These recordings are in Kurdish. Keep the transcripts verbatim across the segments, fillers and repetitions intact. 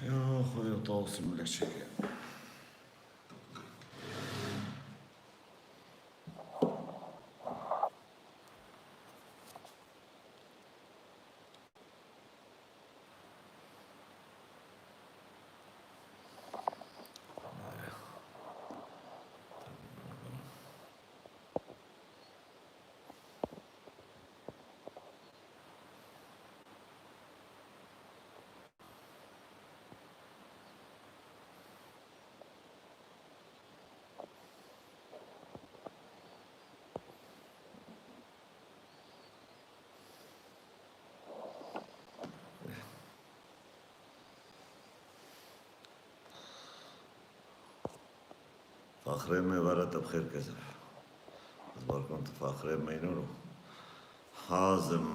Ya Xwedê, Tawusî min leşekê. Faxrê me were te bi xêr kezef. Ez bar kon tu faxrê meynûr û hazim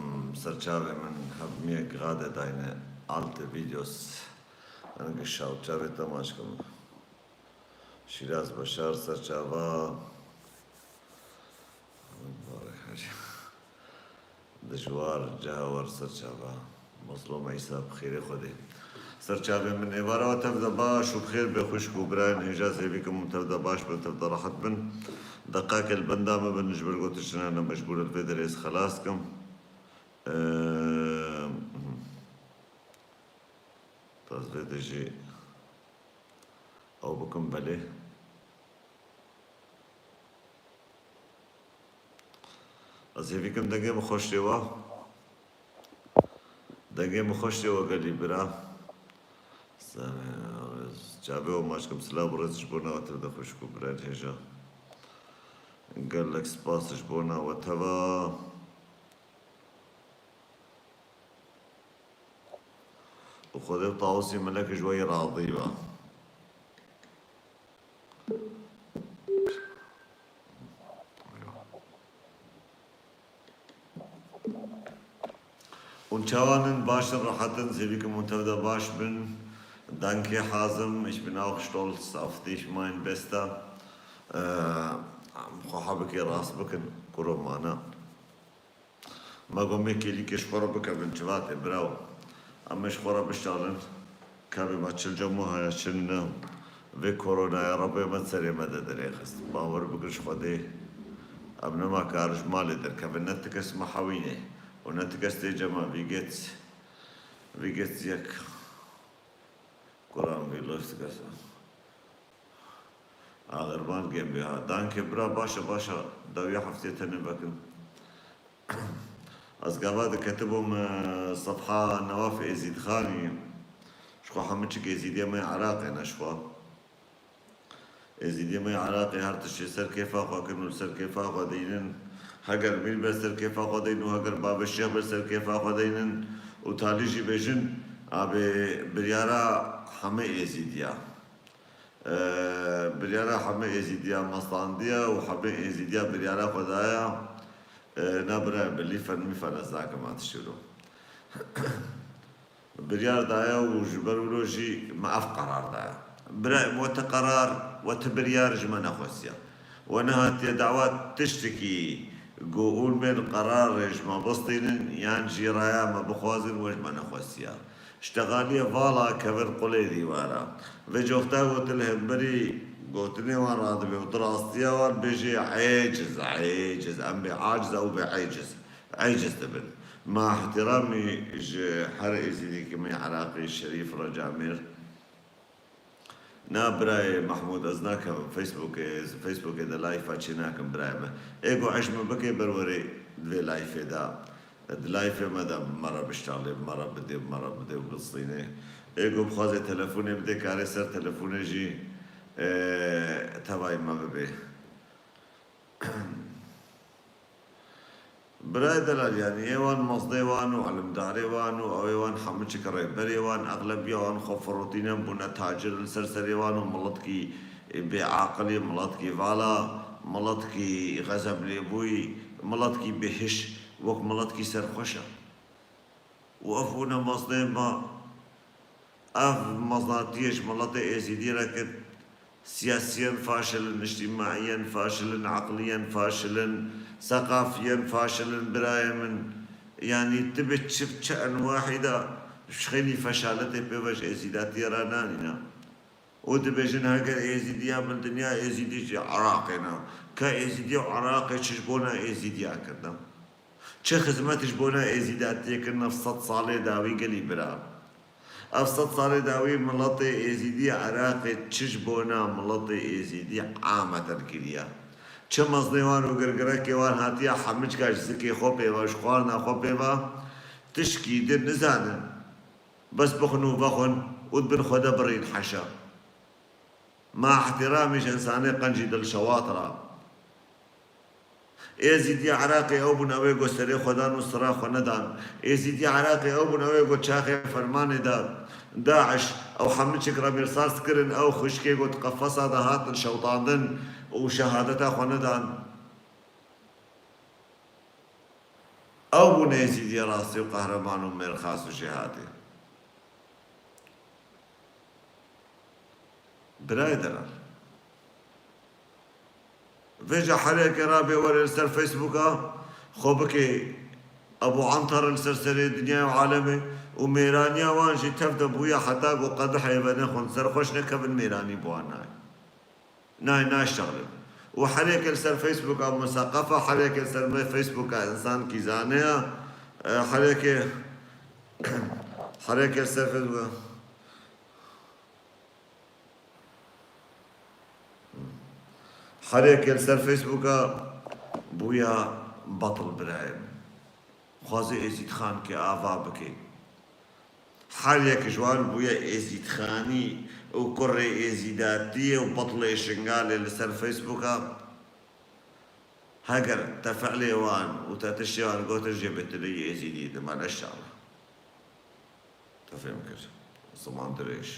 serçavê min hevmiyek gade dayne alte videos. Enge şaw çavê te maç kim. Şîraz Beşar serçava. Dijwar, cihawar serçava. Mezlûm Îsa bi xêrê Xwedê. Serçavê min êvara we tev de baş û bi xêr bê xwişk û birayên hêja zêvî kim hûn tev de baş bin, tev de rehet bin. Deqake li benda me bin, ji ber gotin jina ne mecbûr e li vê derê ez xelas kim. Eee, ez vê de jî ew bikim belê. Ez hêvî kim dengê min xweş lê wa. Dengê min xweş lê wa gelî bira. Çavê we maç kim, silav û rêz ji bo nava tev de xwişk û birayên hêja. Gelek spas ji bo nava teva. Û Xwedê û Tawusî Melek ji we yê razî be. Hûn çawan in? Baş in, rehet in, zêvî kim hûn tev de baş bin. Danke Hazim, ich bin auch stolz auf dich, mein Bester. Eee, xwe hebikê rast bikin, kuro mana. Me got, mê kêlîkê ji xwe re bikevin, çivatê biraw. Em ê ji xwe re bişalin. Kabê me çil cem wiha ya çil ne. Vê koronaya Rebê me serê me de derêxist. Bawer bikin ji Xwedê. Em nema kar ji malê derkevin. Ne ti kes me hewînê. Û ne ti kes tê cema vî gêt. Vî gêt yek. Kuran vî loş dikes. Agerban GmbH. Danke bira, baş e, baş e. Dawiya heftê tenê vekin. Ez gava diketibûm, e, sefha Newaf Êzîdxanî. Ji xwe hemû çik Êzîdiya me Iraqê ne ji xwe. Êzîdiya me Iraqê her tiştê ser kêfa xwe kirin û li ser kêfa xwe deynin. Heger mîr be ser kêfa xwe deynin û heger bavê şêx be ser kêfa xwe deynin û talî jî bêjin, abê biryara hemê Êzîdiya. Ee, biryara hemê Êzîdiya me standiye û hemê Êzîdiya biryara xwe daye. Ee, na bira, bi lîfen mîfen ez nakim a tiştî ro. Biryar daye û ji ber wilo jî me ev qerar daye. Bira, we ti qerar, we ti biryar ji me nexwestiye. We nehatiye dawa tiştekî ku hûn bên qerarê ji me bistînin yan jî raya me bixwazin, we ji me nexwestiye. Ştexaliye vala kevin qulê dîwara. Vê coxta gotin li hemberî gotinê wan radibe û di rastiya wan bêjê êciz, êciz, em bê aciz ew bê êciz. Êciz dibin. Ma ihtiramî ji her êzîdîkî me Iraqî Şerîf Recamêr. Na birayê Mahmûd, ez nakevim Facebookê, ez Facebookê de live çê nakim birayê me. Ê ku eş min bike ber werê di vê liveê de. Di liveê me de me re biştalê, me re bidê, me re bidê û bistînê. Ê ku bixwaze telefonê bidê, karê ser telefonê jî, e, tevayê me bibê. Birayê delal, yanî ê wan mezdê wan û elimdarê wan û ew ê wan hemû çik rêberê wan, exlebiya wan xwe firotîne bûne tacir li ser serê wan û miletkî bêaqilî, miletkî vala, miletkî xezeblêbûyî, miletkî bêhiş, wek miletkî serxweş e. Û ev bûne mezdê me. Ev meznatiyê ji miletê Êzîdî re kir. Siyasiyen faşil in, îctimaiyen faşil in, eqliyen faşil in, seqafiyen faşil in, birayê min. Yanî tu bi çi, çi enwahî de Ji xeynî feşaletê pê ve ji êzîdatiyê re nanîne. Û dibêjin, heger êzîdiya bin dinya, êzîdî jî Iraqê ne. Ka êzîdî û Iraqê çi ji bona êzîdiya kirine? Çi xizmet ji bona êzîdatiyê kirine ev sed salê dawî gelî bira? Ev sed salê dawî miletê êzîdî Iraqê çi ji bona miletê êzîdî ameten kiriye? Çi mezinê wan û girgirekê wan hatiye hemû çika ji zikê xwe pê ve, ji xwarina xwe pê ve, tişkî din nizanin. Bes bixwin û vexwin û di bin xwe de birîn heşa. Ma ihtiramî ji însanê qencî dilşewat ra. Êzîdiyê Iraqê ew bûn ew ê ku serê xwe dan û sira xwe nedan. Êzîdiyê Iraqê ew bûn ew ê ku çaxê fermanê da DAIŞ, ew hemû çik remêrsars kirin, ew xwişkê ku di qefesa de hatin şewitandin û şehadeta xwe nedan. Ew bûn êzîdiyê rastî û qehreman û mêrxas û jêhatî. Birayê delal. Vêca herêkê rabê were li ser Facebooka, xwe bike Ebû Antar li ser serê dinyayê û alemê û mêraniya wan jî tev de bûye heta ku qedihê venexwin, serxweş nekevin, mêranî bi wan nayê. Nayê, naştexilin. Û herêkê li ser Facebooka museqefa, herêkê li ser me Facebooka însankî zane ya, e, herêkê, herêkê li ser Facebooka. Herêkê li ser Facebooka bûya betil birayê min. Xwaze Êzîdxankê ava bike. Her yek ji wan bûye Êzîdxanî û kurê Êzîdatiyê û betilê Şingalê li ser Facebooka. Heger te fiilê wan û te tiştê wan gotin jê bê tu neyê Êzîdî, dima neşala. Te fêm kir. Ziman dirêj.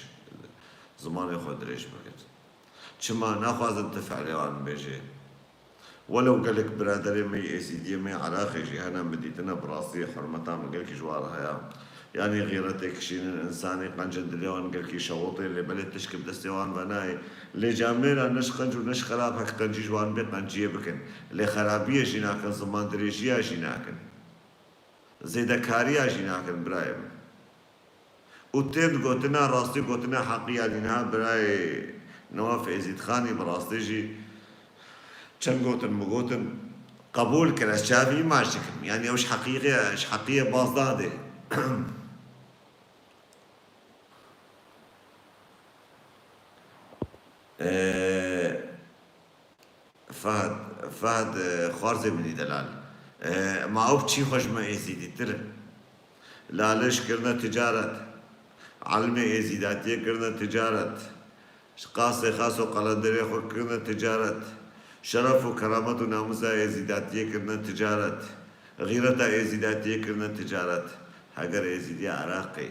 Zimanê xwe dirêj bikir. Çima naxwazin tu fiilê wan bêjê? Welew gelek biraderê me yê Êzîdiyê me yê Iraqê jî hene, min dîtine bi rastî hurmeta min gelkî ji wan re heye. Yanî xîretê kişînin, însanî qencin dilê wan gelkî şewitê, lê belê tişk bi destê wan ve nayê. Lê camêra ne ji qenc û ne ji xerab hek qencî ji wan bê qenciyê bikin. Lê xerabiyê jî nakin, ziman dirêjiya jî nakin. Zêdekariya jî nakin birayê min. Û tên gotina rastî, gotina heqî, yanî niha birayê Newaf Êzîdxanî bi rastî jî çend gotin min gotin, qebûl kir, ez çavî maç dikim. Yanî ew ji heqîqê, ji heqiyê baz dadê. Ee, Fehd, Fehd, e, xwarzê min î delal. E, ma ew çî xwe ji me êzîdîtir in. Laliş kirine ticaret. Elimê êzîdatiyê kirine ticaret. Ji qasê xas û qelenderê xwe kirine ticaret. Şeref û keramet û namûsa êzîdatiyê kirine ticaret. Xîreta êzîdatiyê kirine ticaret. Heger êzîdiya Iraqê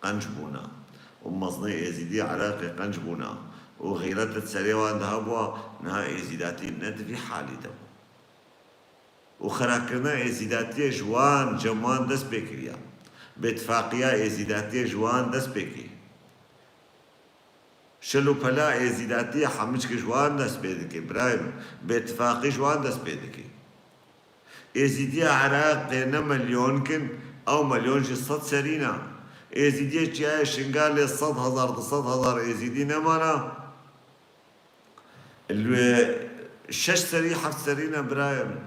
qenc bûna û mezinê êzîdî Iraqê qenc bûna û xîret di serê wan de hebûa, niha êzîdatî ne di vî halî de bû. Û xerakirina êzîdatiyê ji wan cem wan dest pê kiriya. Bêtifaqiya êzîdatiyê ji wan dest pê kiriye. Şil û pela êzîdatiyê hemû çik ji wan dest pê dike, birayê min. Bêtifaqî ji wan dest pê dike. Êzîdiya Iraqê ne milyon kin, ew milyon jî sed serî ne. Êzîdiyê Çiyayê Şingalê sed hezar, du sed hezar Êzîdî nemana. Li wê şeş serî, heft serî ne birayê min.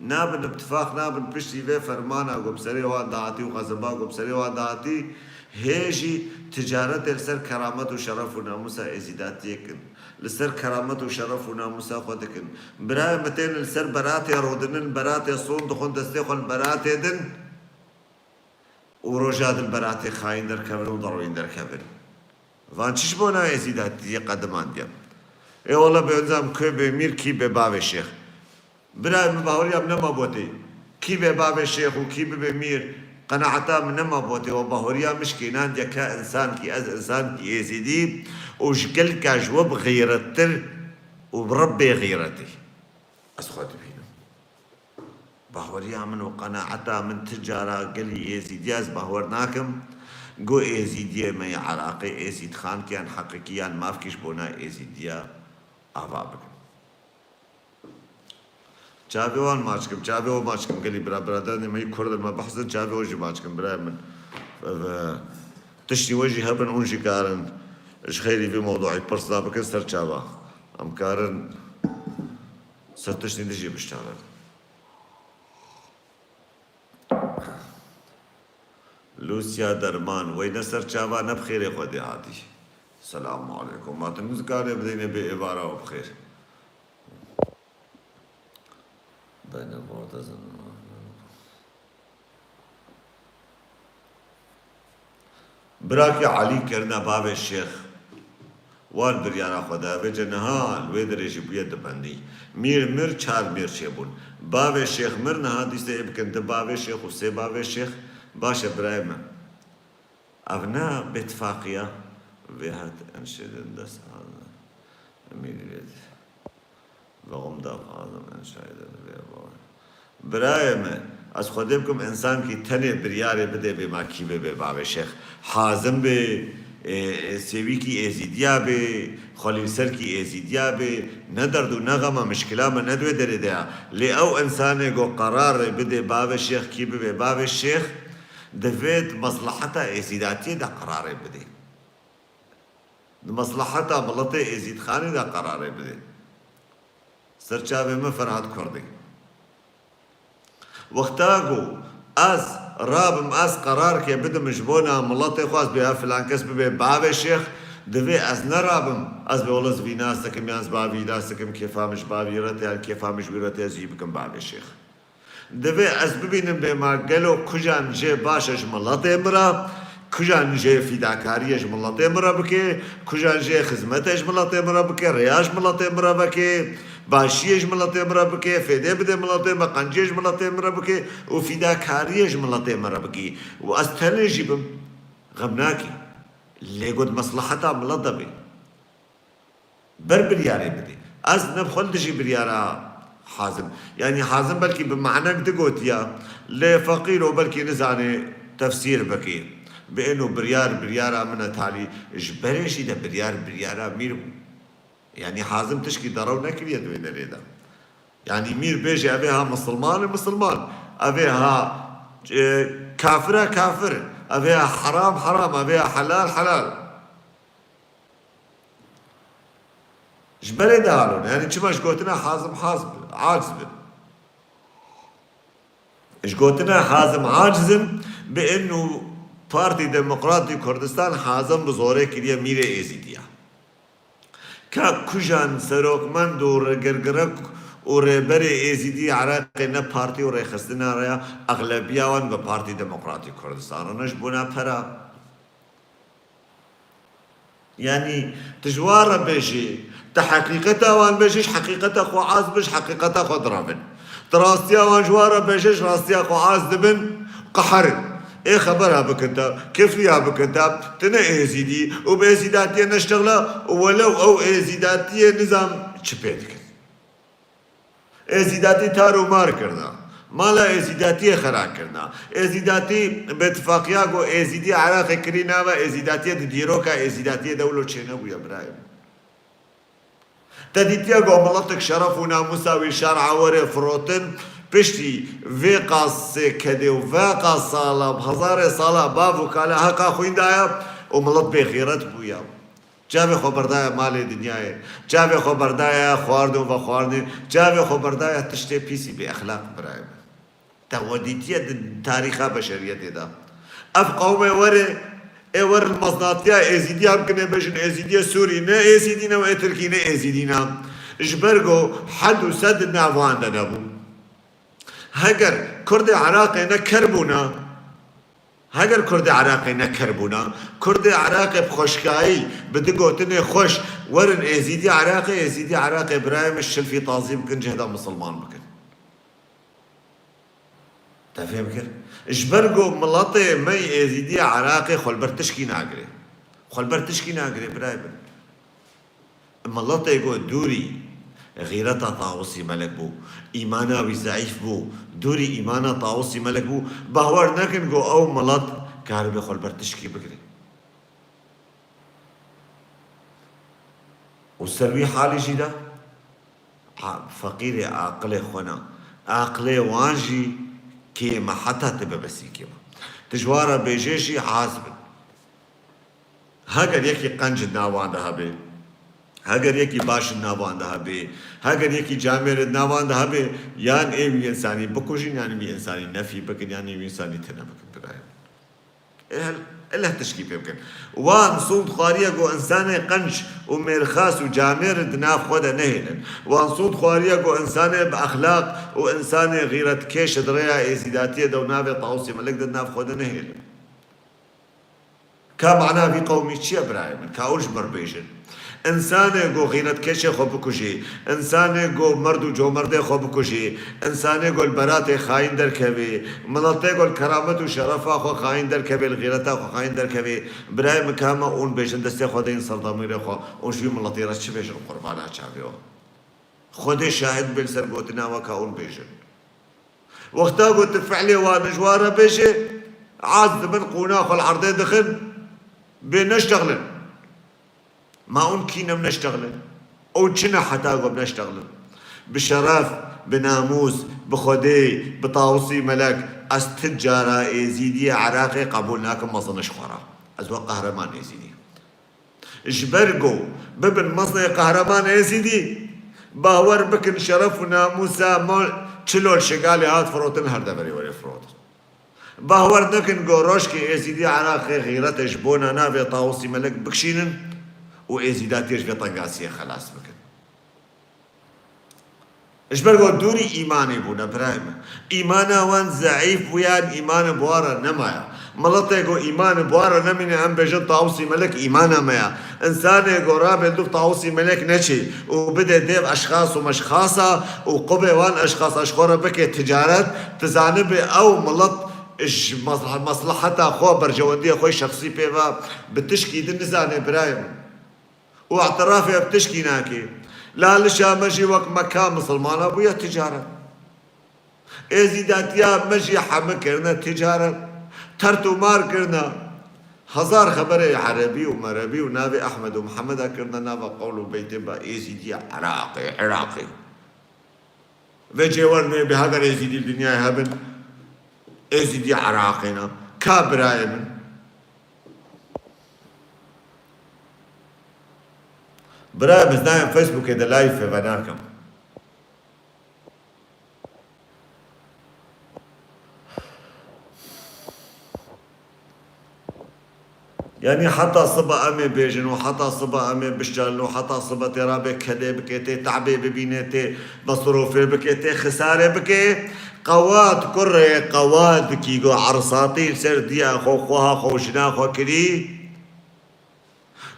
Nabin ittifaq, nabin piştî vê fermana ku bi serê wan de hatî û xezeba ku bi serê wan de hatî, hê jî ticaretê li ser keramet û şeref û namûsa êzîdatiyê kin. Li ser keramet û şeref û namûsa xwe dikin. Birayê min tên li ser beratê rodinin, beratê son dixwin destê xwe li beratê din û roja din beratê xayîn derkevin û derwîn derkevin. Van çi ji bona êzîdatiyê qedimandiye? Ê wele bê nizam kê bê mîr, kî bê bavê şêx. Birayê min, bahoriya min nema botê. Kî bê bavê şêx û kî bibe mîr, qenaeta min nema botê. We bahoriya min şikênandiye ke însankî, ez însankî êzîdî û ji gelka ji we bi xîrettir û bi Rebbê xîretî. Ez xwe dibînim. Bahweriya min û qenaeta min ti cara gelî êzîdiya ez bahwer nakim, ku êzîdiyê me yê Iraqê, êzîdxankî yan heqîqî yan mafkî ji bona êzîdiya ava bikin. Çavê wan maç kim, çavê wan maç kim, gelî bira biraderên me yê Kurd in, me behsin, çavê wan jî maç kim, birayê min. Ev, e, tiştî we jî hebin, hûn jî karin ji xêrî vê mewduî pirsna bikin ser çava. Em karin ser tiştî din jî biştarin. Lûsya Derman, wey ne ser çava ne bi xêrê Xwedê hatî. Selamu aleykum. Ma tu nikarê bidêne bê êvara û bi xêr. Bene vorda zin-, Birakî Elî kirine bavê Şêx. Wan biryara xwe da. Vêce niha li wê derê jî bûye dibendî. Mîr mir, çar mîr çêbûn. Bavê Şêx mir, niha dîsê ê bikin di bavê Şêx û sê bavê Şêx. Baş e birayê min. Ev ne bêtifaqiya vê hat enşêdin dest al. Emîriyet. Ve hum da fazla enşayda vê bavê. Birayê me, ez Xwedê bikim, însankî tenê biryarê bidê bê ma kî bê bê bavê Şêx. Hazim bê, e, e, Sêwîkî Êzîdiya bê, Xwelîlserkî Êzîdiya bê, ne derd û ne xema mişkila me ne di wê derê de ya. Lê ew însanê ku qerarê bidê bavê Şêx kî bibê bavê Şêx, divê di mesleheta Êzîdatiyê de qerarê bidê. Di mesleheta miletê Êzîdxanê de qerarê bidê. Ser çavê min Ferhat Kurdî. Wexta ku ez rabim, ez qerarke bidim ji bona miletê xwe, ez bê ya filan kes bibe bavê Şêx, divê ez nerabim, ez bê wele ez vî nas dikim, yan ez bavî nas dikim, kêfa min ji bavî re tê, yan kêfa min ji wî re tê, ez jî bikim bavê Şêx. Divê ez bibînim bê ma gelo kujan jê baş e ji miletê min re, kujan jê fîdakariyê ji miletê min re bike, kujan jê xizmetê ji miletê min re bike, rêya ji miletê min re veke, başiyê ji miletê min re bike, fêdê bide miletê min, qenciyê ji miletê min re bike û fîdakariyê ji miletê min re bike. Û ez tenê jî bim, xem nake. Lê got mesleheta milet de bê. Ber biryarê bidê. Ez ne bi xwe li dijî biryara Hazim. Yanî Hazim belkî bi manek digotiya, lê feqîro belkî nizane tefsîr bike. Bi êno biryar, biryara min e talî. Ji berê jî de biryar, biryara mîr bû. Yanî Hazim tişkî derew nekiriye di wê derê de. Yanî mîr bêje ev ê ha misilman e, misilman. Ev ê ha, e, kafir e, kafir. Ev ê ha heram, heram. Ev ê ha helal, helal. Ji berê de halon. Yanî çima ji gotina Hazim haz bin, aciz bin. Ji gotina Hazim aciz in, bi êno Partî Demokratî Kurdistan Hazim bi zorê kiriye mîrê Êzîdiya. Ka kujan serokmend û girgirek û rêberê Êzîdî Iraqê ne partî û rêxistina re ya, exlebiya wan bi Partî Demokratî Kurdistan re ne ji bona pera. Yanî, tu ji wan re bêjî, tu heqîqeta wan bêjî, ji heqîqeta xwe az bin, ji heqîqeta xwe direvin. Tu rastiya wan ji wan re bêjî, ji rastiya xwe az dibin, qeherin. Ê xebera bikin te, kifliya bikin te, tu ne êzîdî û bi êzîdatiyê neştexle û welew ew êzîdatiyê nizam çi pê dikin. Êzîdatî tar û mar kirina. Mala êzîdatiyê xera kirina. Êzîdatî bêtifaqiya ku êzîdî Iraqê kirî nava êzîdatiyê di dîroka êzîdatiyê de wilo çênebûye birayê min. Te dîtiye ku miletik şeref û namûsa wî şer'a were firotin, piştî vê qasê kedê û vê qas sala, bi hezarê sala bav û kala heqa xwîn daye û milet bêxîret bûye. Çavê xwe berdaye malê dinyayê. Çavê xwe berdaye xwarin û vexwarinê. Çavê xwe berdaye tiştê pîsî bêexlaq birayê min. Te we dîtiye di tarîxa beşeriyetê de. Ev qewmê were, ê wer li meznatiya êzîdiya bikine bêjin êzîdiyê Sûrî ne êzîdî ne û ê Tirkî ne êzîdî ne. Ji ber ku hed û sed nav wan de nebû. Heger Kurdê Iraqê ne ker bûna, Heger Kurdê Iraqê ne ker bûna, Kurdê Iraqê bi xweşkayî, bi di gotinê xweş, werin êzîdî Iraqê, êzîdî Iraqê birayê min şilfî tazî bikin, cihda misilman bikin. Te fêm kir? Ji ber ku miletê me yê êzîdî Iraqê xwe li ber tişkî nagire. Xwe li ber tişkî nagire birayê min. Miletê ku dûrî xîreta Tawusî Melek bû, îmana wî zeîf bû, dûrî îmana Tawusî Melek bû, bawer nekin ku ew milet karibe xwe li ber tişkî bigire. Û ser wî halî jî de, a, feqîrê aqilê xwe ne. Aqilê wan jî kêm e, heta tu bibesî kêm e. Tu ji wan re bêjê jî, az bin. Heger yekî qenc di nav wan de hebe, heger yekî baş di nav wan de hebe, heger yekî camêr di nav wan de hebe, yan ê wî însanî bikujin, yan wî însanî nefî bikin, yan ê wî însanî tune bikin, birayê min. Ê hel-, ê leh tişkî pê bikin. Wan sûd xwariye ku însanê qenc û mêrxas û camêr di nav xwe de nehêlin. Wan sûd xwariye ku însanê bi exlaq û însanê xîretkêş di rêya êzîdatiyê de û navê Tawusî Melik de di nav xwe de nehêlin. Ka mana vî qewmî çi ye, birayê min? Ka hûn ji min re bêjin. Însanê ku xîretkêşê xwe bikujê, însanê ku merd û comerdê xwe bikujê, însanê ku li beratê xayîn derkevê, miletê ku li keramet û şerefa xwe xayîn derkevê, li xîreta xwe xayîn derkevê, birayê min, ka hema hûn bêjin, destê xwe deyin ser demîrê xwe, hûn ji wî miletê re çi bêjin, qurbana çavê we? Xwedê şahid bê li ser gotina we, ka hûn bêjin. Wexta ku tu fiilê wan ji wan re bêjê, az dibin, qûna xwe li erdê dixin, bê neştexlin. Ma hûn kî ne em neştexlin? Hûn çi ne heta ku em neştexlin? Bi şeref, bi namûs, bi Xwedê, bi Tawusî Melek, ez ti cara êzîdiyê Iraqê qebûl nakim mezin ji xwe re. Ez we qehreman êzîdî. Ji ber ku bibin mezinê qehreman êzîdî, bawer bikin şeref û namûsa me çilo li Şingalê hat firotin, her deverê were firotin. Bawer nekin ku rojkê êzîdî Iraqê xîretê ji bona navê Tawusî Melek bikişînin û êzîdatiyê ji vê tengasiyê xelas bikin. Ji ber ku dûrî îmanê bûne, birayê min. Îmana wan zeîf bûyan, îman bi wan re nemaya. Miletê ku îman bi wan re nemîne, em bêjin Tawusî Melek îmana me ya. Însanê ku rabe dûv Tawusî Melek neçê û bide dêv eşxas û meşxasa û qubê wan eşxasa ji xwe re bike ticaret, tu zanibe ew milet ji mes-, mesleheta xwe, berjewendiyê xwe şexsî pê ve bi tişkî din nizane, birayê min. Û îtirafê bi tişkî nake. Lalişa me jî wek Meka misilmana bûye ticaret. Êzîdatiya me jî heme kirine ticaret. Ter û mar kirine. Hezar xeberê erebî û merebî û navê Ehmed û Mihemeda kirine nava qewl û beytên be Êzîdiya Iraqê, Iraqê. Vê cêwer nû bi heger Êzîdî li dinyayê hebin, Êzîdî Iraqê ne. Ka birayê min? Birayê min, ez nayêm Facebookê de live venakim. Yanî heta siba em ê bêjin û heta siba em ê bişalin û heta siba tê rabe kedê bike, tê te'bê bibîne, tê mesrûfê bike, tê xisarê bike. Qewad kurê qewad kî go ersatî li ser diya xwe, xweha xwe û jina xwe kirî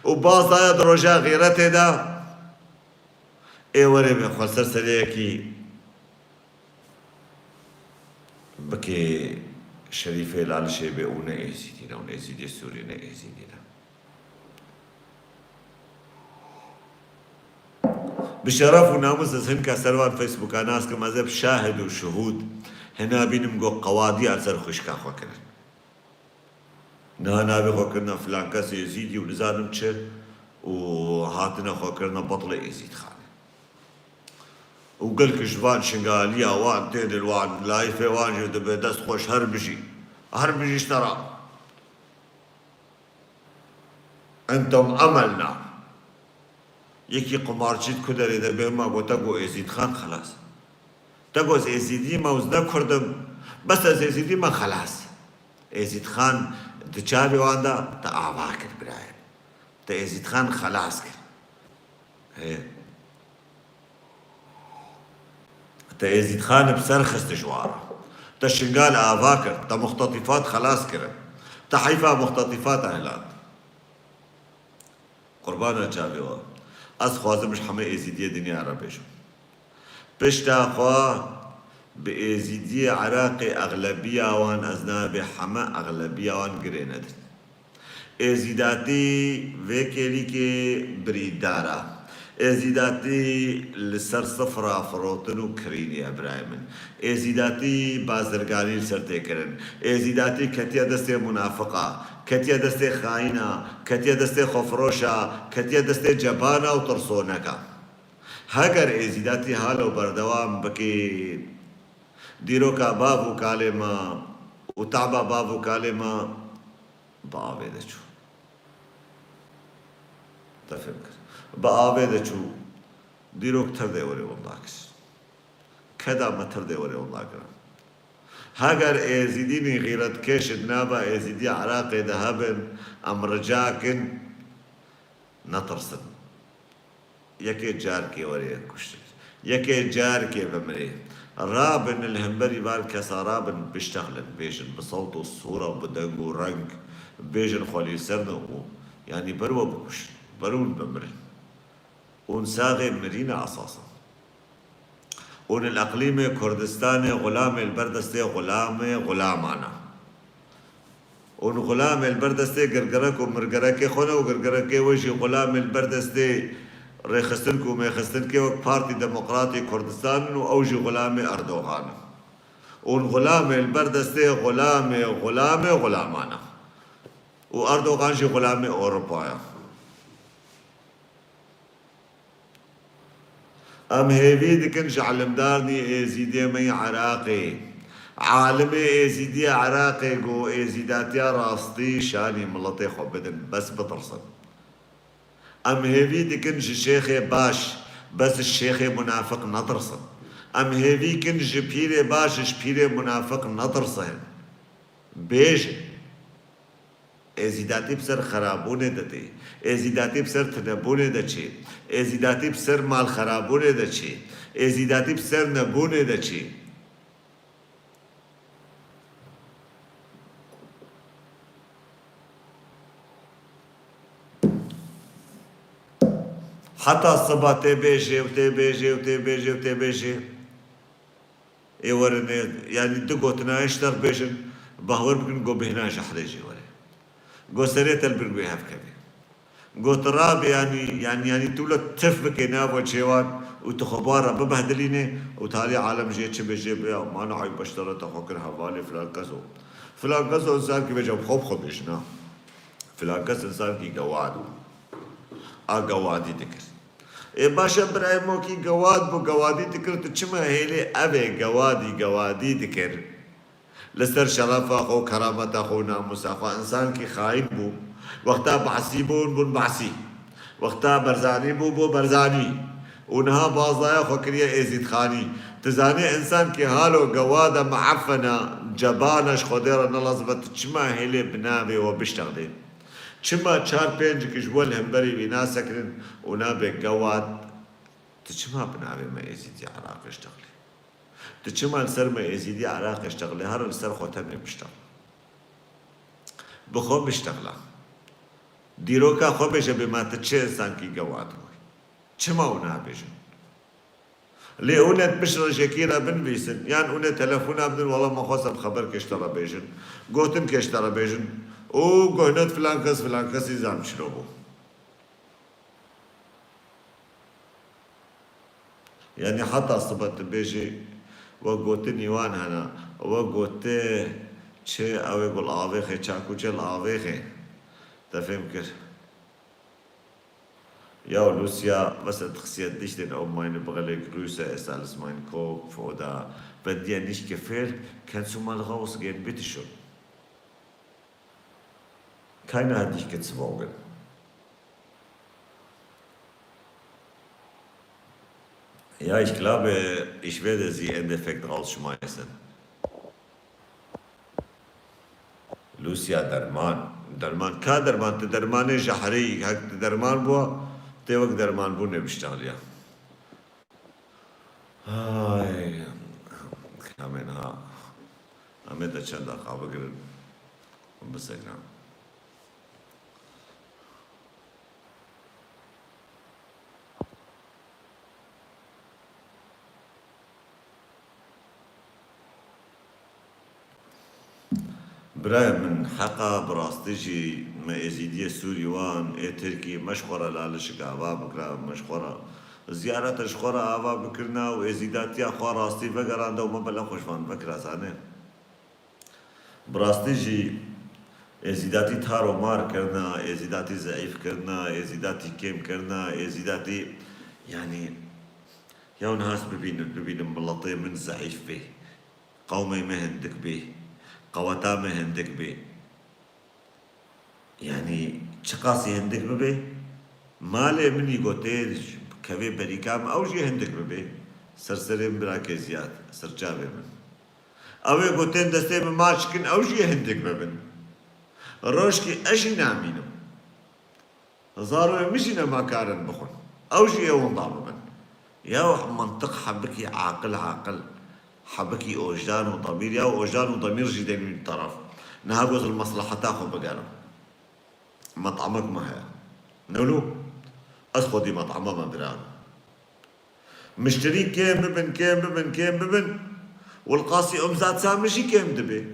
û baz daye di roja xîretê de. Ê were be xwe ser sereyekî bike Şerîfê Lalişê be û ne Êzîdî ne û ne Êzîdê Sûrî ne Êzîdî ne. Bi şeref û namûs ez hinka ser van Facebooka nas kim, ez ê bi şahid û şuhûd hina bînim go qewadiya li ser xwişka xwe kirin. Niha navê xwe kirine filan kes Êzîdî û nizanim çi û hatine xwe kirine betlê Êzîd Xanê. Û gelek ji van Şingaliya wan tê dil wan, layîfê wan jî dibe dest xweş, her bijî. Her bijî ji te re. Entum emelna. Yekî qumarçî di ku derê de bê ma got, te got Êzîd Xan, xelas. Te got ez Êzîdî me û ez ne Kurd im. Bes ez Êzîdî me, xelas. Êzîd Xan di çavê wan de te ava kir, birayê. Te Êzîd Xan xelas kir. Hê. Te Êzîd Xan bi ser xist ji wan re. Te Şingal ava kir. Te muxtetîfat xelas kirin. Te heyfa muxtetîfat ehiland. Qurbana çavê we. Ez dixwazim ji hemê Êzîdiyê dinya re bêjim. Pişta xwe bi Êzîdiyê Iraqê exlebiya wan, ez nabê heme exlebiya wan girê nedin. Êzîdatî vê kêlîkê birîndar e. Êzîdatî li ser sifra firotin û kirînî ye, birayê min. Êzîdatî bazirganî li ser tê kirin. Êzîdatî ketiye destê munafiqa, ketiye destê xayîna, ketiye destê xwefiroşa, ketiye destê cebana û tirsoneka. Heger Êzîdatî halo berdewam bike, dîroka bav û kalê me û taba bav û kalê me bi avê de çû. Te fêm kir. Bi avê de çû. Dîrok tir dê werê wenda kir. Keda me tir dê werê wenda kirin. Heger êzîdînî xîretkêş di nava êzîdiya Iraqê de hebin, em rica kin, netirsin. Yekê carkê were kuştin. Yekê carkê bimirê. Rabin li hemberî van kesa rabin biştexlin, bêjin bi sewt û sûra, bi deng û reng, bêjin xwelî ser de û, yanî ber we bikuşin, ber hûn bimirin. Hûn saxê mirîne esasen. Hûn li eqlîmê Kurdistanê xulamê li ber destê xulamê xulaman e. Hûn xulamê li ber destê girgirek û mirgirekê xwe ne û girgirekê we jî xulamê li ber destê rêxistinik û mêxistinikê wek Partî Demokratî Kurdistan in û ew jî xulamê Erdogan in. Hûn xulamê li ber destê xulamê xulamê xulaman e. Û Erdogan jî xulamê Ewropa ye. Em hêvî dikin ji ilimdarnî êzîdiyê me yê Iraqê, alimê êzîdiyê Iraqê ku êzîdatiya rastî şanî miletê xwe bidin, bes bitirsin. Em hêvî dikin ji şêxê baş, bes ji şêxê munafiq netirsin. Em hêvî kin ji pîrê baş, ji pîrê munafiq netirsin. Bêjin. Êzîdatî bi ser xerabûnê de tê. Êzîdatî bi ser tunebûnê de çê. Êzîdatî bi ser malxerabûnê de çê. Êzîdatî bi ser nebûnê de çê. Heta siba tê bêjê û tê bêjê û tê bêjê û tê bêjê. Ê werin ê, yanî du gotina ji te re bêjin, bawer bikin, go bêhna ji Ehrê jê were. Go serê te li bin wê hevkeve. Go tu rabê, yanî, yanî, yanî tu wilo tif bikê nava çêwan û tu xwe bi wan re bibehdilînê û talî alem jê çi bê jê bê, ya, mana eyb beştara te xwe kir hevalê filan kes o. Filan kes o, însankî bêje, xwe bi xwe bêjin, ha. Filan kes însankî gewad bû. A gewadî dikir. Ê baş e, birayê me wekî gewad bû, gewadî dikir, tu çima hêlê ev ê gewadî, gewadî dikir? Li ser şerefa xwe û kerameta xwe û namûsa xwe, însankî xayîn bû. Wexta Behsî bûn, bûn Behsî. Wexta Berzanî bû, bû Berzanî. Û niha bazaya xwe kiriye Êzîdxanî. Tu zanî însankî halo gewada muefena, cebana ji Xwedê re nelezme, tu çima hêlê bi navê we biştexlê? Çima çar pêncik ji we li hemberî wî nasekirin û nabê gewad? Tu çima bi navê me Êzîdî Iraqê ştexlî? Tu çima li ser me Êzîdî Iraqê ştexlî? Here li ser xwe tenê biştexle. Bi xwe biştexle. Dîroka xwe bêje bê me tu çi însankî gewad bûyî. Çima û nabêjin? Lê hûn ê di pişt re ji yekî re binivîsin, yan hûn ê telefona bidin, wela me xwest em xeberkê ji te re bêjin, gotinkê ji te re bêjin û guhnet filan kes, filan kesî zam çilo bû. Yanî heta sibe tu bêjî, we gotinî wan hene, we gote çi, ew ê gul avêxê, çakûçe li avêxê. Te fêm kir? Ja, Lucia, was interessiert dich denn, ob meine Brille größer ist als mein Kopf? Oder wenn dir nicht gefällt, kannst du mal rausgehen, bitteschön. Keiner hat dich gezwungen. Ja, ich glaube, ich werde sie im Endeffekt rausschmeißen. Lucia, derman. Derman. Ka derman? Tu dermanê jehrê yî. Hek tu derman bû, tê wek dermanbûnê biştexliya. Ay, kamên ha. Em ê de çend deqa bigirin. Bisekine. Birayê min, heqa bi rastî jî me Êzîdiyê Sûrî wan, ê Tirkî, me ji xwe re lalişik ava bikira, me ji xwe re ziyareta ji xwe re ava bikirina û êzîdatiya xwe rastî vegeranda û me bela xwe ji van vekira, zanê. Bi rastî jî êzîdatî tar û mar kirina, êzîdatî zeîf kirina, êzîdatî kêm kirina, êzîdatî, yanî, ya niha ez bibînim, bibînim miletê min zeîf bê, qewmê me hindik bê, qeweta me hindik bê. Yanî çiqasî hindik bibe, malê min î gotê kevê berîka min ew jî hindik bibe, ser serê min birakê Ziyad, ser çavê min. Ew ê gotên destê min maç kin ew jî hindik bibin. Rojkî ez jî namînim. Zaroyê min jî nema karin bixwin. Ew jî ê winda bibin. Ya mantiq hebikî aqil aqil, hebikî ojdan û demîr, ya ojdan û demîr jî deynî teref. Niha goz li mesleheta xwe bigerin. Met'amek me heye. Newlo, ez xwedî met'ama me bira. Mişterî kêm bibin, kêm bibin, kêm bibin. Wilqasî umzatsa min jî kêm dibe.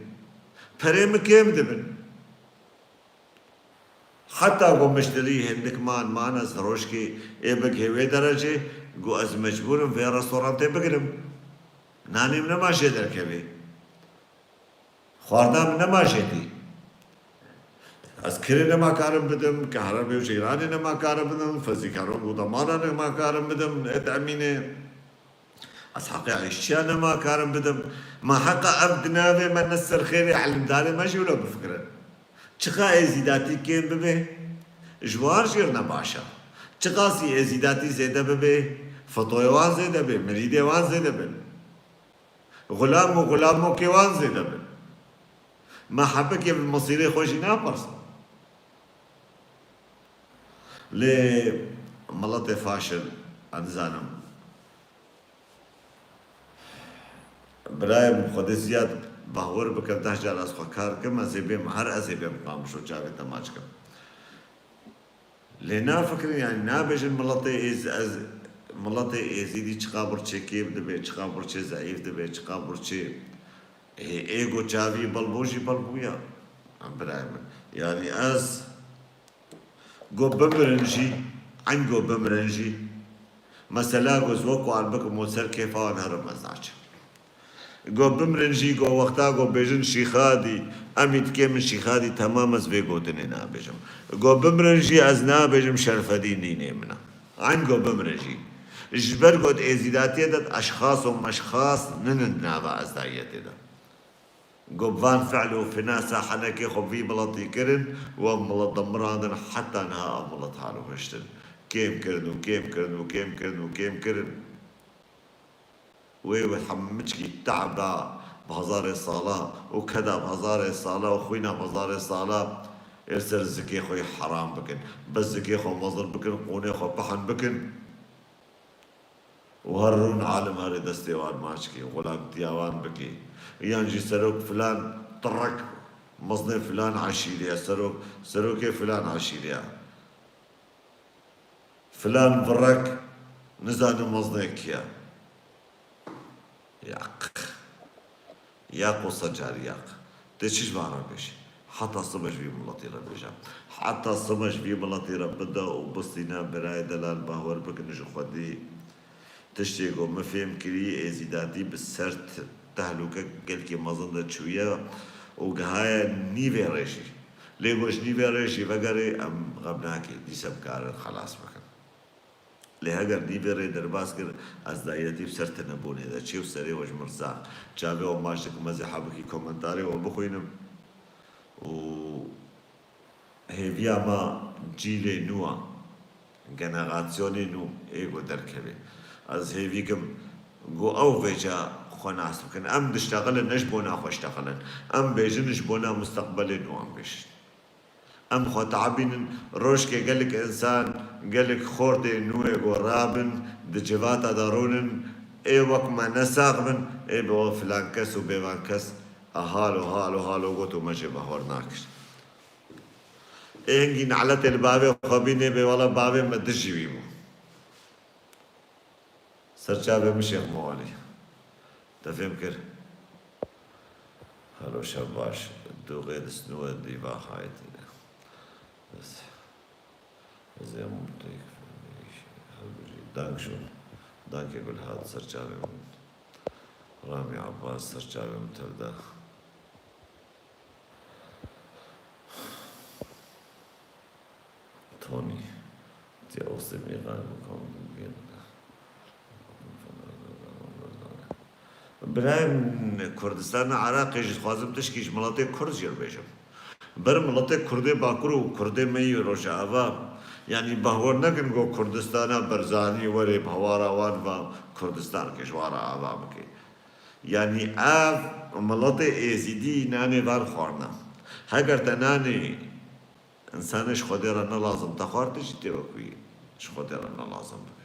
Perê min kêm dibin. Heta ku mişterî hindik man, man ez rojkê ê bigihê wê derecê, ku ez mecbûr im vê restorantê bigirim. Nanê min nema jê derkevê. Xwarda min nema jê tê. Ez kirê nema karim bidim, kehrabê û ceyranê nema karim bidim, fezîkaro û damana nema karim bidim, etemînê. Ez heqê îşçiya nema karim bidim. Ma heqa ev di navê me ne ser xêrê elimdarê me jî wilo bifikirin. Çiqa êzîdatî kêm bibe, ji wan jî ne baş e. Çiqasî êzîdatî zêde bibe, fetoyê wan zêde be, mirîdê wan zêde bin. Xulam û xulamokê wan zêde bin. Ma hebikê bi mesîrê xwe jî napirsin. Lê miletê faşil, ez nizanim. Birayê min, Xwedê Ziyad, bahwer bikin, deh car ez xwe kar kim, ez ê bêm, her ez ê bêm Qamişlo çavê te maç kim. Lê nafikirin, yanî nabêjin miletê êz-, ez, miletê êzîdî çiqa birçê kêm dibe, çiqa birçê zeîf dibe, çiqa birçê hê êgo çavî belbû jî belbûya. Birayê min. Yanî ez Go bimirin jî, engo bimirin jî, mesela go ez wek wan bikim û ser kêfa wan herim ez naçim. Go bimirin jî, go wexta go bêjin Şîxadî, em î dikê min Şîxadî, temam ez vê gotinê nabêjim. Go bimirin jî ez nabêjim Şerfedîn nînê min e. Engo bimirin jî. Ji ber go di êzîdatiyê de di eşxas û meşxas ninin di nava ezdayiyetê de. Go bi van fi'l û finasa henekê xwe vî miletî kirin û ev milet demirandin heta niha ev milet halo hiştin. Kêm kirin û kêm kirin û kêm kirin û kêm kirin. Wê wê hemiçkî te'b da bi hezarê sala û keda bi hezarê sala û xwîna bi hezarê sala ê li ser zikê xwe yê heram bikin. Bi zikê xwe mezin bikin, qûnê xwe pihin bikin. û her rûn alim herê destê wan maç kê, xulamtiya wan bikê. Yan jî serok filan tirek mezinê filan eşîrê ye, serok, serokê filan eşîrê ye. Filan virek nizanim mezinê kî ye. Yaq. Yaq û secar yaq. Tê çi ji van re bêjî? Heta sibe ji vî miletî re bêje. Heta sibe ji vî miletî re bide û bistîne, birayê delal, bawer bikin ji xwedî. Tiştê ku min fêm kirî, êzîdatî bi ser t-, tehlûke gelkî mezin de çûye û gihaye nîvê rê jî. Lê ku ji nîvê rê jî vegerê, em xem nakê, dîse bikarin xelas bikin. Lê heger nîvê rê derbas kir, ez dayetî bi ser tinebûnê de çê û serê we ji min re zax. Çavê we maç dikim, ez ê hebikî komentarê we bixwînim. Û hêviya me cîlê nû a, generasyonê nû ê ku derkeve. Ez hêvî kim ku ew vêca xwe nas bikin. Em diştexilin, ne ji bona xwe diştexilin. Em bêjin ji bona musteqbelê nû em bêjin. Em xwe te'bînin, rojkê gelek însan, gelek xortê nû ê ku rabin, di civata de rûnin, ê wek me ne sax bin, ê bi we filan kes û bêvan kes, a halo, halo, halo got û me jê bahwer nakir. Ê hingî ne'letê li bavê xwe bînê bê, wela bavê me dijî wî bû. Ser çavê min Şêx Mewalî. Te fêm kir? Helo, şev baş. Dûxê di sinû e, dîva haytîne. Ez, ez ê mûteyk. Dank schön. Dankê Gulhat, ser çavê min. Ramî Abbas, ser çavê min tev de. Tony, der aus dem Iran gekommen, Birayên Kurdistana Iraqê jî dixwazim tişkî ji miletê Kurd jî re bêjim. Ber miletê Kurdê Bakur û Kurdê me yê Rojava, yanî bahwer nekin ku Kurdistana Barzanî were bi hawara wan ve Kurdistaneke ji wan re ava bike. Yanî ev miletê Êzîdî nanê van xwarina. Heger te nanê însanê ji Xwedê re ne lazim te xwar, tu jî tê wekî ji Xwedê re ne lazim bibî.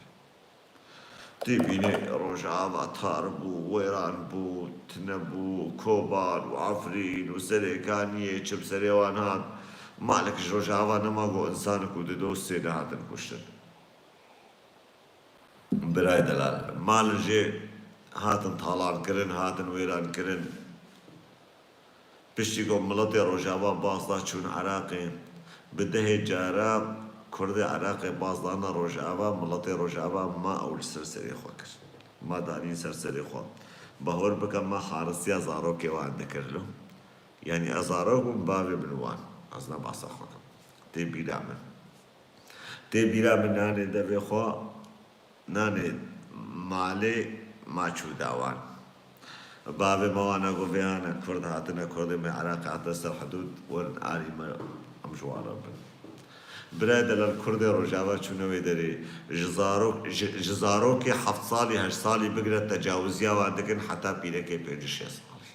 Tê bînê Rojava tar bû, wêran bû, tune bû, Koban û Efrîn û Serêkaniyê çi bi serê wan hat. Malek ji Rojava nema ku însanek û dido sê nehatin kuştin. Birayê delal, malin jê hatin talan kirin, hatin wêran kirin. Piştî ku miletê Rojava baz da çûn Iraqê, bi dehê cara Kurdê Iraqê baz dana Rojava, miletê Rojava ma ew li ser serê xwe kir. Ma danîn ser serê xwe. Bahwer bike ma harisiya zarokê wan dikir lo. Yanî ez zarok bûm, bavê min wan. Ez ne behsa xwe dikim. Tê bîra min. Tê bîra min nanê devê xwe, nanê malê ma çû da wan. Bavê me wana got, vê hane Kurd hatine, Kurdê me Iraqê hatine ser hidûd, werin arî me, em ji wan re bin. Birayê delal, Kurdê Rojava çûne wê derê, ji zarok, ji, ji zarokê heft salî, heşt salî bigire tecawizîya wan dikin heta pîrekê pêncî şêst salî.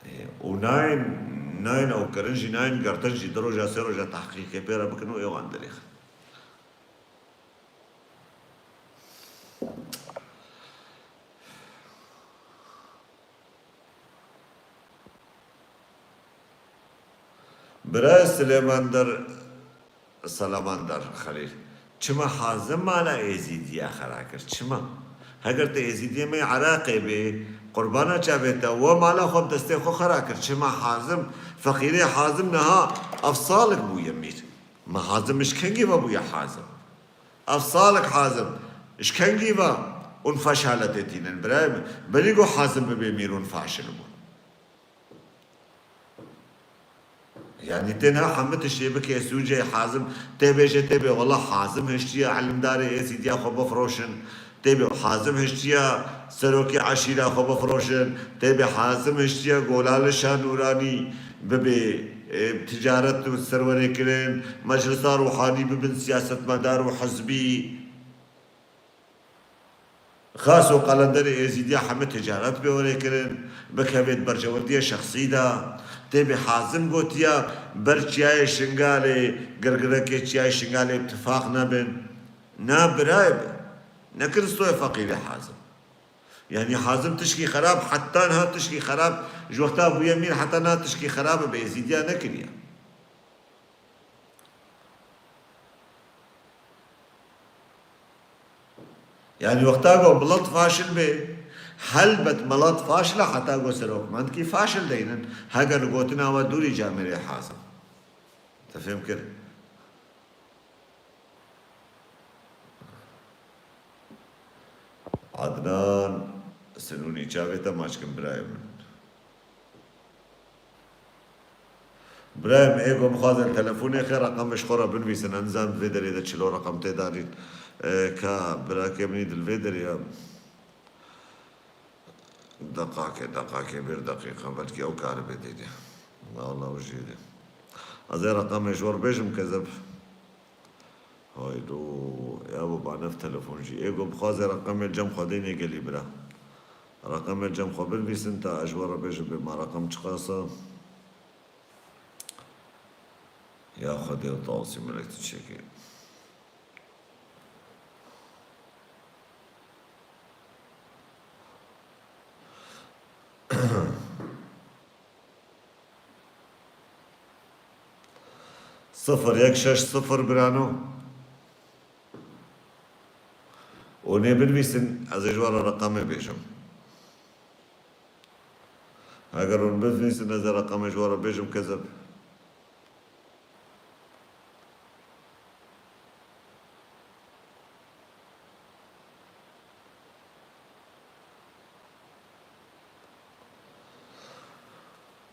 Ê, û nayên, nayên ew kirin jî, nayên girtin jî, du roja, sê roja tehqîqê pê re bikin û ê wan dirêxin. Birayê Silêmandar, Selamandar Xelîl. Çima Hazim mala Êzîdiya xera kir? Çima? Heger te Êzîdiyê me Iraqê bê, qurbana çavê te, we mala xwe bi destê xwe xera kir. Çima Hazim? Feqîrê Hazim niha ev salik bûye mîr. Ma Hazim ji kengî ve bûye Hazim? Ev salik Hazim ji kengî ve un feşaletê tînin, birayê min? Berî ku Hazim bibe mîr un faşil bûn. Yanî tê niha hemû tiştê bike sûcê Hazim, tê bêje, tê bê wela Hazim hiştiye elimdarê Êzîdiya xwe bifroşin, tê bê Hazim hiştiye serokê eşîra xwe bifroşin, tê bê Hazim hiştiye golalişa nûranî bibe, e, ticaret û serwerê kirin, meclisa ruhanî bibin siyasetmedar û hizbî. Xas û qelenderê Êzîdiya hemû ticaret pê were kirin, bikevê di berjewendiyê şexsî de, tê bê Hazim gotiya, ber çiyayê Şingalê, girgirekê çiyayê Şingalê bi tifaq nebin. Na birayê bi, nekir stoyê feqîrê Hazim. Yanî Hazim tişkî xerab, heta niha tişkî xerab, ji wexta bûye mîr heta niha tişkî xerab bi Êzîdiya nekiriye. Yanî wexta ku milet faşil bê, helbet milet faşil e, heta ku serokmendkî faşil deynin. Heger li gotina we dûrî camêrê Hazim. Te fêm kir? Adnan Sinûnî, çavê te maç kim birayê min. Birayê min, ê ku bixwazin telefonê xê reqemê ji xwe re binivîsin, ez nizanim di vê derê de çilo reqem tê danîn. E, ka birakê min î di li vê derê ya. Deqakê, deqakê, bir deqîqe, belkî ew karibe dêne. Wala ew jê de. Ez ê reqemê ji we re bêjim, kezeb. Haydo, ya bu banev telefon jî. Ê ku bixwaze reqemê cem xwe dêne gelî bira. Reqemê cem xwe binivîsin ta ez ji we re bêjim bê ma reqem çiqas e. Ya Xwedê û tawsî melek tu çêkê. Sifir yek şeş sifir birano. Û nê binivîsin, ez ê ji we re reqemê bêjim. Heger hûn binivîsin, ez ê reqemê ji we re bêjim, kezeb.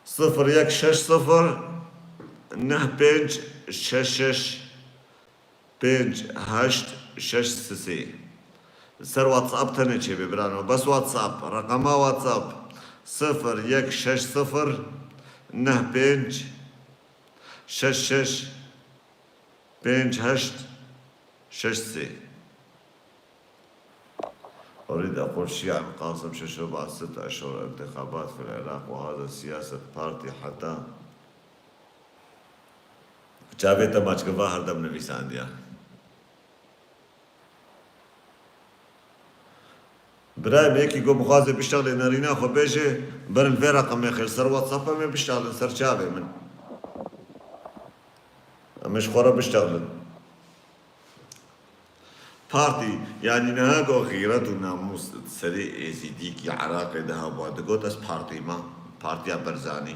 Sifir yek şeş sifir neh pênc şeş şeş pênc heşt şeş sisê. Ser WhatsApp tenê çêbê birano. Bes WhatsApp. Reqema WhatsApp: sifir yek şeş sifir neh pênc şeş şeş pênc heşt şeş sê. أريد أقول شيئا قاسم ششو بعد ست أشهر انتخابات في العراق وهذا سياسة بارتي حتى. Çavê te maçkiva her dem nivîsandiya. Birayê min yekî got bixwaze biştexlê nerîna xwe bêje, berin vê reqemê xêr ser WhatsApp em ê biştexlin ser çavê min. Em ê ji xwe re biştexlin. Partî, yanî niha got xîret û namûs di serê êzîdîkî Iraqê de hebûa, digot ez partî me, Partiya Barzanî.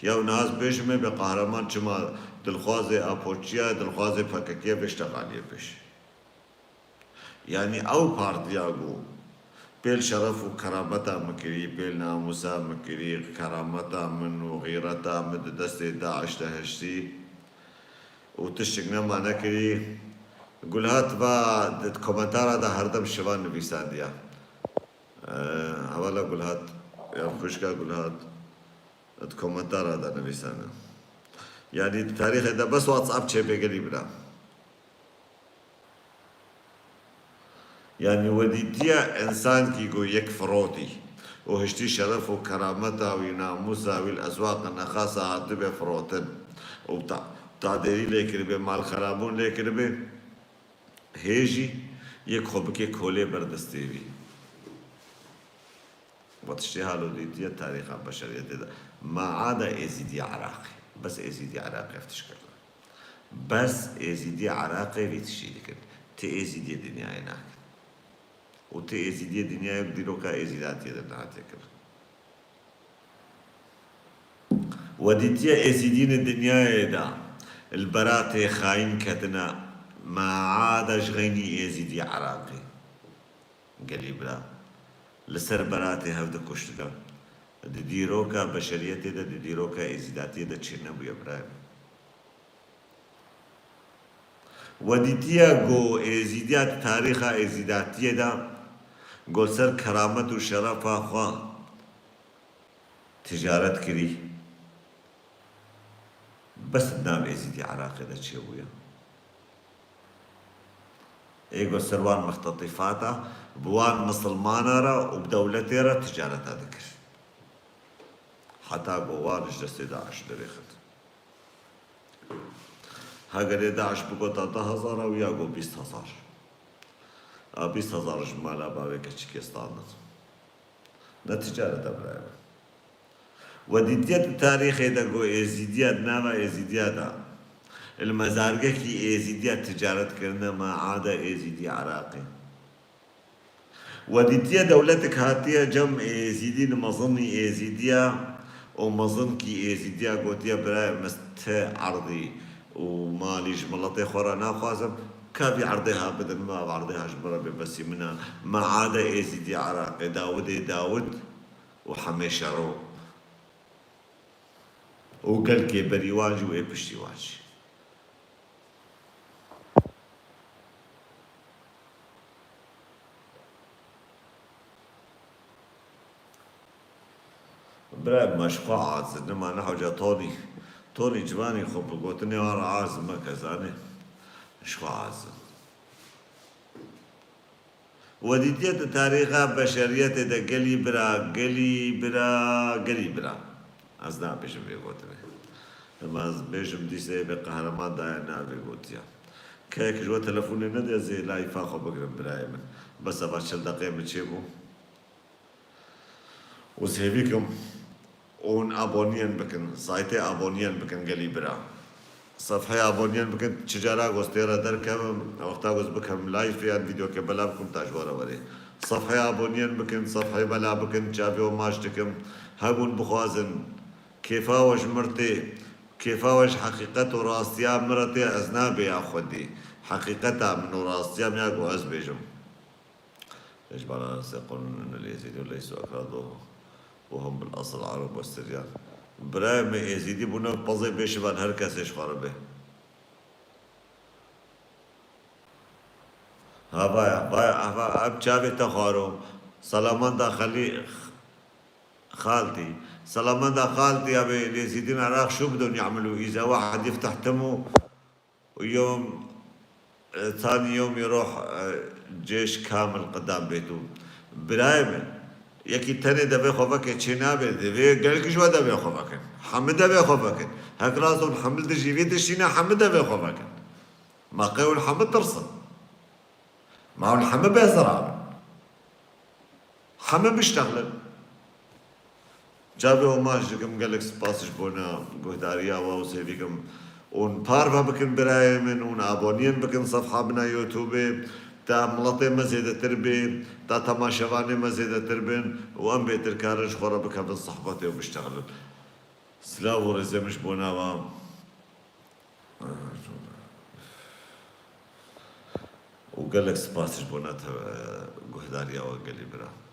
Ya û niha ez bêjim ê bê qehreman çima dilxwazê Apoçiya, dilxwazê P K K ye vê ştexaliyê bêje. Yanî ew partiya ku pêl şeref û kerameta min kirî, pêl namûsa min kirî, kerameta min û xîreta min di destê DAIŞ de hiştî û tiştik nema nekirî. Gulhat va di komentara de herdem şivan nivîsandiya. Eee, hevala Gulhat, yan xwişka Gulhat, di komentara de nivîsane. Yanî di tarîxê de bes WhatsApp çêbê gelî bira. Yanî we dîtiye însankî ku yek firotî û hiştî şeref û kerameta wî, namûsa wî li ezwaqa nexasa hatibê firotin û ta-, tadêrî lê kiribê, malxerabûn lê kiribê, hê jî yek xwe bike kolê ber destê wî. We tiştê halo dîtiye tarîxa beşeriyetê de. Maada Êzîdiya Iraqê. Bes Êzîdiya Iraqê ev tişt kirine. Bes Êzîdiya Iraqê vî tiştî dikin. Ti Êzîdiyê dinyayê nakin. Û ti Êzîdiyê dinyayê bi dîroka Êzîdatiyê de nehatiye kirin. We dîtiye Êzîdiyên dinyayê de li beratê xayîn ketine, maada ji xeynî Êzîdiya Iraqê. Gelî bira, li ser beratê hev dikuştine. Di dîroka beşeriyetê de, di dîroka êzîdatiyê de çênebûye birayê min. We dîtiye ku êzîdiya di tarîxa êzîdatiyê de ku li ser keramet û şerefa xwe ticaret kirî. Bes di nav Êzîdî Iraqê de çêbûye. Ê ku ser wan mixtetîfata, bi wan misilmana re û bi dewletê re ticareta dikir. Heta ku wan ji destê DAIŞ derêxin. Hegerê DAIŞ bigota deh hezar ew ya got bîst hezar. A bîst hezar ji mala bavê keçikê standin. Ne ticaret e birayê min. We dîtiye di tarîxê de ku Êzîdiya di nava Êzîdiya de li mezargekî Êzîdiya ticaret kirine, maada Êzîdiya Iraqê. We dîtiye dewletek hatiye cem êzîdî, li mezinî êzîdiya û mezinkî êzîdiya gotiye, birayê min, ez ti erdî û malî ji miletê xwe re naxwazim, ka vî erdê ha bidin min, ev erdê ha ji min re bê, besî min e. Meade êzîdiya Iraqê, Dawidê Dawid û hemê şero û gelkê berî wan jî û ê piştî wan jî. Bira, me ji xwe aciz, nima ne hoca Tonî. Tonî ciwanî xwe bi gotinê wan re aciz meke, zanê. Ji xwe aciz in. We dîtiye di tarîxa beşeriyetê de gelî bira, gelî bira, gelî bira. Ez nabêjim vê gotinê. Lema ez bêjim dîsê vê qehreman daye navê gotiya. Keyek ji we telefonê nede ez ê layfa xwe bigirim birayê min. Bes eva çil deqê min çêbû. Û ez hêvî kim hûn aboniyên bikin, saytê aboniyên bikin gelî bira. Sefheyê aboniyên bikin, çi cara ku ez tê re derkevim, wexta ku ez bikim layfê yan vîdeokê bela bikim ta ji we re werê. Sefheyê aboniyên bikin, sefheyê bela bikin, çavê we maç dikim. Hebûn bixwazin, kêfa we ji mir tê, kêfa we ji heqîqet û rastiya min re tê, ez nabê ya xwedî. Heqîqeta min û rastiya min ya ku ez bêjim. ليش بعض الناس يقولون أن اليزيديون ليسوا أكراد وهم بالأصل عرب وسريان؟ Birayê min, êzîdî bûne pezê bêşivan her kesê ji xwe re bê. Havaya, vaya, hava, em çavê te xwaro. Salamanda Xalî-, Xaltî. Salamanda Xaltî, ya bê lê zîdîn Iraq şu bidon ya'melu îze wahid yifteh timu. Yom, e, tani yom yê roh, e, cêş kamil qidam bêtu. Birayê min, yekî tenê devê xwe veke çê nabe, divê gelkî ji we devê xwe vekin. Hemî devê xwe vekin. Hek rast hûn hemî dijî vê tiştî ne, hemî devê xwe vekin. Ma qey hûn hemî tirsin. Ma hûn hemî bêzira bin. Hemî biştexlin. Çavê Oman ji dikim gelek spas ji bona guhdariya we û sêvî kim hûn parve bikin birayê min, hûn aboniyên bikin sefha bina YouTubeê, ta miletê me zêdetir bê, ta temaşevanê me zêdetir bin û em bêtir karin ji xwe re bikevin sohbetê û biştexlin. Silav û rêzê min ji bona we. û gelek spas ji bona te, guhdariya we gelî bira.